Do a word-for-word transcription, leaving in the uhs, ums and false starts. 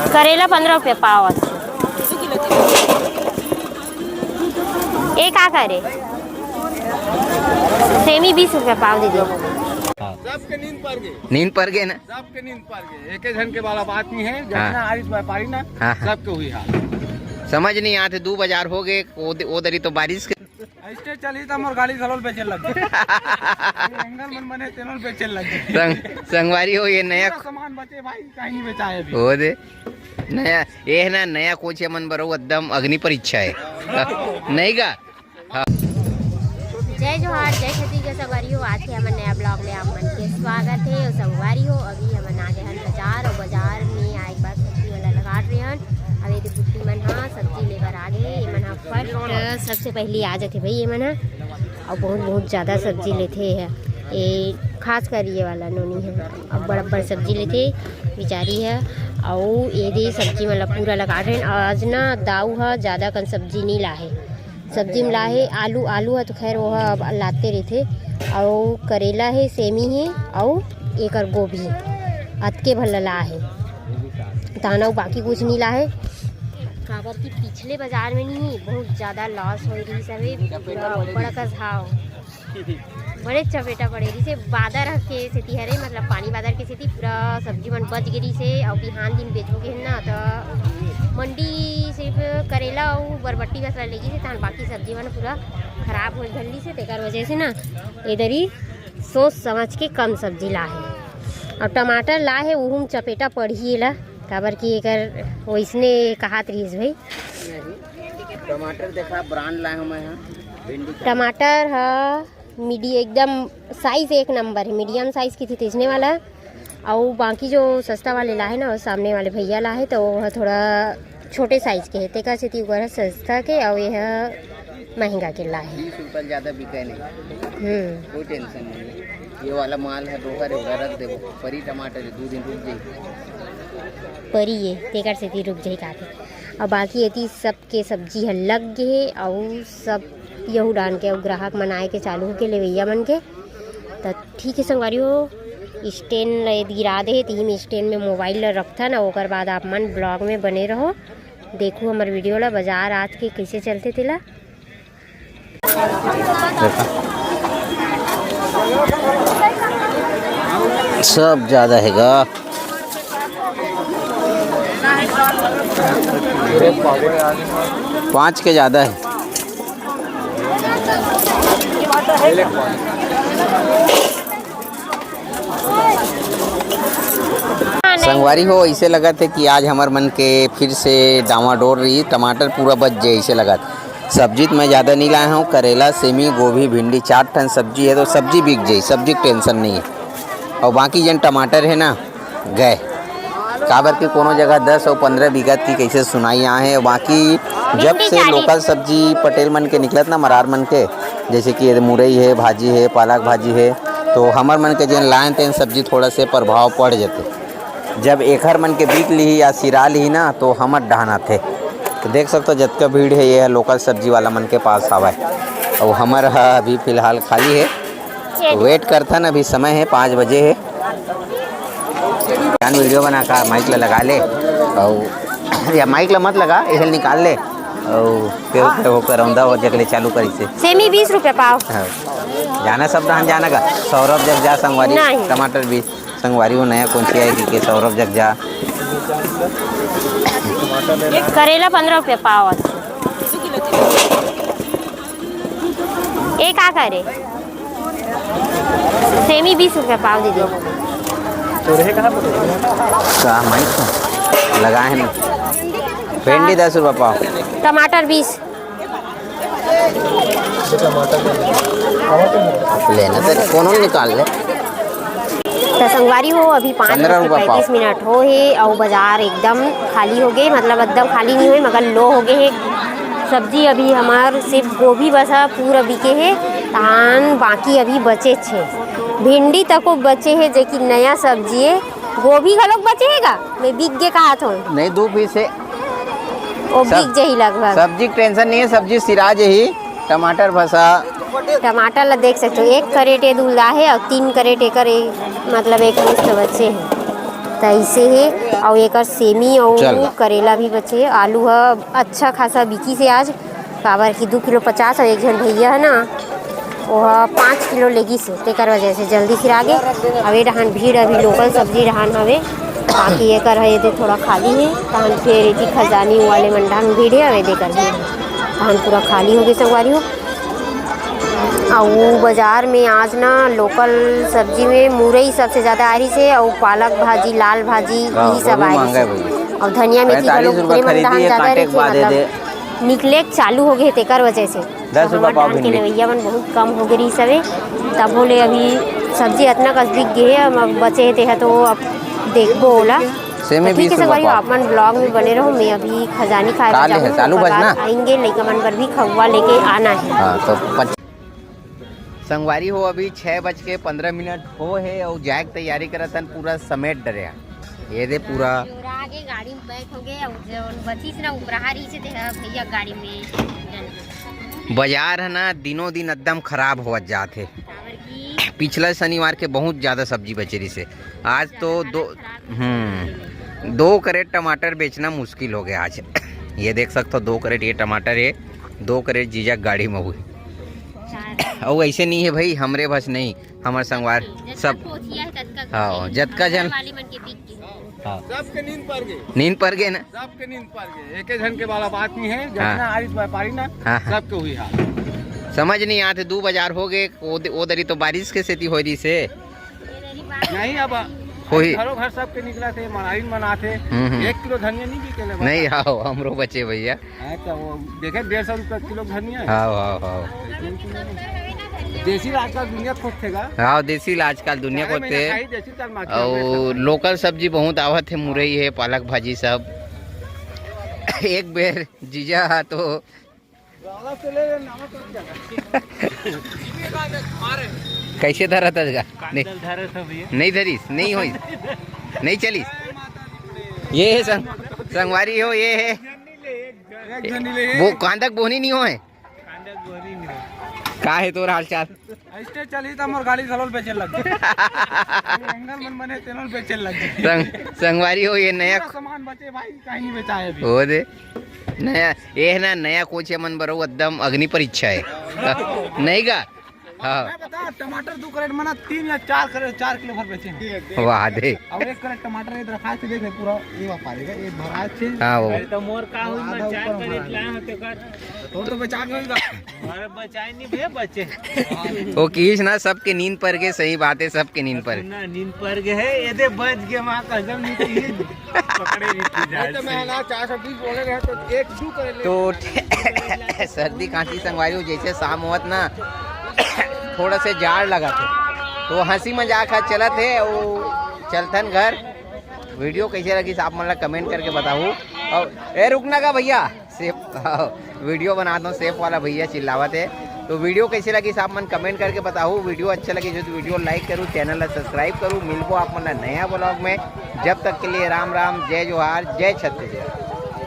करेला पंद्रह रुपया पाव आथे। ए का करे? सेमी बीस रुपया पाव दीदी। हाँ। सबके नींद पर गए। नींद पर गए ना? सबके नींद पर गए। एक एक झन के वाला बात नहीं है। हाँ। जितना आइस व्यापारी ना, हाँ, हाँ। सबके हुई हाल। समझ नहीं आते, दू बाजार हो गए, वो द-, वो दरी तो बारिश के। ऐसे चली तो मोर गाड़ी घलो बेचे लग गए। ये एंगल मन बने तेनो बेचे लग गए। संग-, संगवारी हो, ये नया पूरा सामान बचे भाई, कहीं नहीं बेचा है अभी। हो दे। नया, ये है ना, नया कोचिया मन बरो एकदम अग्नि परीक्षा है। नहीं का? हाँ। जय जोहार, जय छत्तीसगढ़ संगवारी हो। आज के हमर नया ब्लॉग में आप मन के स्वागत है। और संगवारी हो, अभी हमन आ गए हन बाजार, और बाजार में आए के बाद सब्जी वाला लगात रहे हन। अब ये दे बुट्टी मन हा सब्जी लेकर आ गए। ये मन हा फर्स्ट, सबसे पहली आ जाते भाई ये मन हा। और बहुत, बहुत ज़्यादा सब्जी लेते हैं ये, खास कर ये वाला नोनी है, अब्बड़ अब्बड़ सब्जी लेते बेचारी है। और ये दे सब्जी मतलब पूरा लगा रहे हैं। आज ना दाऊ हा ज़्यादा कन सब्जी नहीं ला है, सब्जी में ला है आलू, आलू है तो खैर वो हा अब लाते रहते। और करेला है, सेमी है और एकर गोभी, अतके भर ला है, ताना बाकी कुछ नहीं ला है। काबर कि पिछले बाजार में नहीं बहुत ज़्यादा लॉस हो रही सब, बड़ा कस हाव। बड़े चपेटा पड़े रहिसे, बादर के सेती हरे, मतलब पानी बादर के सेती पूरा सब्जी मन बच गे रहिसे। अउ बिहान दिन बेचबो के ना, त मंडी सिर्फ करेला अउ बरबट्टी बस ला लेगिसे, तहन बाकी सब्जी मन पूरा खराब हो घलिसे। तेकर वजह से ना, ए दरी सोच समझ के कम सब्जी ला हे। अउ टमाटर ला हे, उहू म चपेटा पड़ही एला, काबर कि एकर वइसने कहात रहिस भाई। टमाटर देखा, ब्रांड लाए हूँ मैं, हाँ। भिंडी का। टमाटर ह मीडियम, एकदम साइज एक नंबर है, मीडियम साइज की थी तेजने वाला। अउ बाकी जो सस्ता वाले ला है ना, वो सामने वाले भैया ला है, तो वो ह थोड़ा छोटे साइज के है, तेकर सेती ओकर ह सस्ता के, अउ ये ह महंगा के ला है। बीस रुपया ज़्यादा बिके नहीं। हम्म। कोई टेंशन नहीं है। ये वाला माल है, दोहर है, ओला रख देबो। परी टमाटर है, दो दिन रुक जाई। परी ये, तेकर सेती रुक जाई काथे। अउ बाकी एती सब के सब्जी ह लग गे हे, अउ सब यहू डान के अउ ग्राहक मन आए के चालू होके लेवइया मन के। त ठीक हे संगवारी हो, स्टैंड ल एद गिरा दे हे, त इही में स्टैंड में मोबाइल ल रखथन, अउ ओकर बाद आप मन ब्लॉग में बने रहो, देखू हमर वीडियो ल, बाजार आज के कइसे चलथे तेला। सब ज्यादा है गा, पाँच के ज्यादा है। संगवारी हो, ऐसे लगत हे कि आज हमर मन के फिर से डावाडोल रही, टमाटर पूरा बच जाए, ऐसे लगत। सब्जी तो मैं ज़्यादा नहीं लाया हूँ, करेला, सेमी, गोभी, भिंडी, चार ठन सब्जी है, तो सब्जी बिक जाए, सब्जी के टेंशन नहीं है। और बाकी जन टमाटर है ना, गए, काबर के कोनो जगह दस और पन्द्रह बिगत की कैसे सुनाई आए हैं। बाकी जब से लोकल सब्जी पटेल मन के निकलत ना, मरार मन के, जैसे कि ये मुरई है, भाजी है, पालक भाजी है, तो हमर मन के जेन लायन तेन सब्जी थोड़ा से प्रभाव पड़ जथे। जब एखर मन के बिक लिही या सिरा लिही ना, तो हमर डहान आथे। तो देख सकथो, जतका भीड़ है, ये ह लोकल सब्जी वाला मन के पास हावय। अउ हमर ह अभी फिलहाल खाली है, तो वेट करथन, अभी समय है, पाँच बजे है। जान वीडियो बना का, माइक ला लगा ले, अउ या माइक ला मत लगा, एहल निकाल ले, अउ फिर ओकर औंधा हो जगले चालू करिसे। सेमी बीस रुपया पाव। हाँ। जाना सब धान जाना का, सौरभ जग जा संगवारी, नहीं। टमाटर बीस। संगवारी हो नया कौन सी आएगी के सौरभ जग जा। करेला पन्द्रह रुपया पाव आथे। ए का करे? सेमी बीस रुपया पाव दीदी। का माइक लगा है ना? भिंडी दस रुपया पाव। टमाटर बीस। लेना तो कोनो निकाल ले। त संगवारी हो, अभी पाँच बज के पैंतीस मिनट हो हे अउ बाजार एकदम खाली हो गे, मतलब एकदम खाली नहीं होए मगर लो हो गे हे। सब्जी अभी हमार सिर्फ गोभी बस ह पूरा बिके हे, तहान बाकी अभी बचे छे। भिंडी तको बचे हे, जे कि नया सब्जी हे। गोभी घलोक बचे हे गा, मैं बिक गे कहात हों। नहीं, दू पीस हे। ओ सब बिक जही लगभग। सब्जी के टेंशन नहीं है, सब्जी सिरा जही। टमाटर फंसा। टमाटर ला देख सकते हो, एक करेट ये दुलदा है और तीन करेट एकर ए-, मतलब एक मुश्त बचे हैं। तइसे हे। अउ एकर सेमी अउ चल। करेला भी बचे हे। आलू ह अच्छा खासा बिकिस हे आज, काबर कि दू किलो पचास अउ एक झन भैया ह ना, ओह पाँच किलो लेगिस हे, तेकर वजह से जल्दी सिरा गे। अब ए डहान भीड़ अभी लोकल सब्जी डहान हवे, बाकी एकर ह एदे थोड़ा खाली हे, तहन फेर एती खजानी वाले मन डहान भीड़ हे, अब एदे कर भीड़ हे। तहन पूरा खाली होगे संगवारी हो। अउ बाजार में आज ना लोकल सब्जी में मुरई सबसे ज्यादा आ रही से, अउ पालक भाजी, लाल भाजी, हाँ, यही वो सब भी आ रही महंगा है से। भैया। अउ धनिया मेथी पैंतालीस घलो रुपया ओकरे मन खरीदी डहान है, ज्यादा कांटे रही के बाद दे दे। निकले चालू हो गए तेकर वजह से। दस रुपया हमर पाव डहान के भिंडी। लेवइया मन बहुत कम हो गए रही सवे, तब बोले अभी सब्जी अतना कस बिक गए हे, अब बचे हे तेहा तो अब देखबो ओला। सेमी तो ठीक बीस है रुपया संगवारी, पाव। आप मन ब्लॉग में बने रहो, मैं अभी खजानी खाए का ले जाहूँ, है? आलू ओकर भजना? बाद आएंगे, लइका मन बर भी खउआ लेके आना है। हाँ, तो पच- संगवारी हो, अभी छः बज के पंद्रह मिनट हो हे अउ जाए के तैयारी करत हन, पूरा समेट डरे हन। ये दे पूरा। अउ आगे गाड़ी में बैठ हो गए, अउ जौन बचिस ना उपराहा रही से, ते ह भैया गाड़ी में डल गए। बाजार है ना, दिनों दिन एकदम खराब होवत जात हे। काबर की पिछला शनिवार के बहुत ज्यादा सब्जी बचे रही से, आज तो दो, हम्म, दो कैरेट टमाटर बेचना मुश्किल हो गया आज। ये देख सकते हो, दो कैरेट ये टमाटर है, दो कैरेट जीजा गाड़ी में हुई। अउ ऐसे नहीं है भाई, हमरे बस नहीं, हमारे संगवार जतका सब। कोचिया है, ततका हाँ, कोचिया। जतका जन। वाली मन के बिक गई। हाँ। सबके नींद पड़ गई। नींद पड़ गए ना? सबके नींद पड़ गए। एक एक जन के वाला बात नहीं है, जितना हाँ। आइस व्यापारी ना, हाँ, हाँ। सबके हुई हाल। समझ नहीं आते, दो बाजार हो गए, वो द-, वो दरी तो बारिश के सेती हो रही से। नहीं, अब होही। घरों घर सबके निकला थे, मनाई मनाथे। हम्म, हम्म। एक किलो धनिया नहीं बिकेले बता। नहीं, आओ, हमरो बचे भैया। हाँ, तो वो देखे डेढ़ सौ रुपया किलो धनिया है। हाँ, हाँ, हाँ। देसी ला आजकल दुनिया खोजथे गा। हाँ, देसी ला आजकल दुनिया चाहे खोजथे। महीना खाई, देसी चाल मार के अउ लोकल सब्जी बहुत आवत हे, मुरई हे, पालक भाजी सब। एक बेर जीजा हा तो कैसे धरत हस गा? नहीं। कांदल धरत हस भैया। नहीं धरिस, नहीं होइस, नहीं चलिस। ये है संग-, संगवारी हो, ये है। एक जन ले। वो कांदक बोहनी नहीं होए। कांदक बोहनी नहीं होए। का है तोर हाल चाल? ऐसे चली तो मोर गाड़ी घलो बेचे लग गए। एंगल मन बने तेनो बेचे लग गए। संग-, संगवारी हो, ये नया पूरा सामान बचे भाई, कहीं नहीं बेचा है अभी। हो दे। नया, ये है ना, नया कोचिया मन बरो एकदम अग्नि परीक्षा है। नहीं का? हाँ। मैं बता, टमाटर दो कैरेट मना तीन या चार कैरेट, चार किलो भर बेचे हैं। वाह दे। अब एक कैरेट टमाटर इधर रखा है, तो देख पूरा ये व्यापारी का, ये भरा है। हाँ, वो। अरे तो मोर का हुई, मैं आधा चार ऊपर कैरेट भरा है। लाया हूँ तो कर। तो, तो बेचा के होगा। अरे बचाए नहीं भैया, बचे। वो किस ना, सबके नींद पर गए, सही बात है, सबके नींद पर। ना, नींद पर गए है, ये दे बच गए, माँ कसम नहीं थी। पकड़े नहीं थी नहीं तो मैं ना चार सौ बीस बोले रहे तो एक दो कर ले। तो सर्दी खांसी संगवारी हो, जैसे शाम होत ना, थोड़ा से जाड़ लगा थे, तो हंसी मजाक हा चलत है, वो चलथन घर। वीडियो कैसे लगी आप मन ला कमेंट करके बताओ। और ए, रुकना का भैया, सेफ वीडियो बनाता हूँ, सेफ वाला भैया चिल्लावत है। तो वीडियो कैसे लगी आप मन कमेंट करके बताओ। वीडियो अच्छा लगी जो तो वीडियो लाइक करूँ, चैनल ला सब्सक्राइब करूँ। मिलबो आप मन ला नया ब्लॉग में, जब तक के लिए राम राम, जय जोहार, जय छत्तीसगढ़।